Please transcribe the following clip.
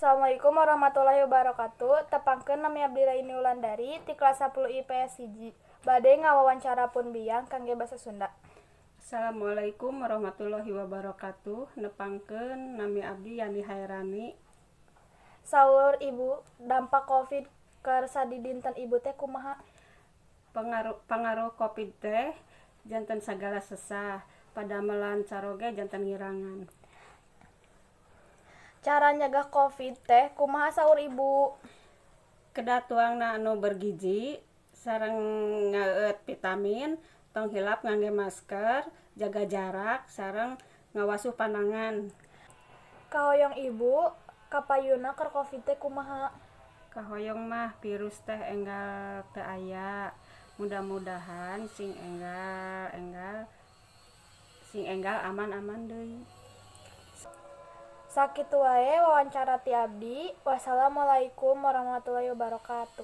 Assalamualaikum warahmatullahi wabarakatuh. Tepangkeun, nami abdi Raini Wulandari ti kelas 10 IPS 1. Bade ngawawancara pun biang kangge basa Sunda. Assalamualaikum warahmatullahi wabarakatuh. Nepangkeun, nami abdi Yani Hairani. Saur Ibu, dampak Covid keur sadidinten Ibu teh kumaha? Pengaruh pangaruh Covid teh janten sagala sesah, padamelan caroge janten ngirangan. Cara nyegah Covid teh kumaha saur Ibu? Kedah tuangna anu bergizi sareng ngaeueut vitamin, tong hilap ngangge masker, jaga jarak, sareng ngawasuh panangan. Kahoyong Ibu kapayunna keur Covid teh kumaha? Kahoyong mah virus teh enggal teu aya. Mudah-mudahan sing enggal enggal sing enggal aman-aman deui. Sakitu wae wawancara ti abdi. Wassalamualaikum warahmatullahi wabarakatuh.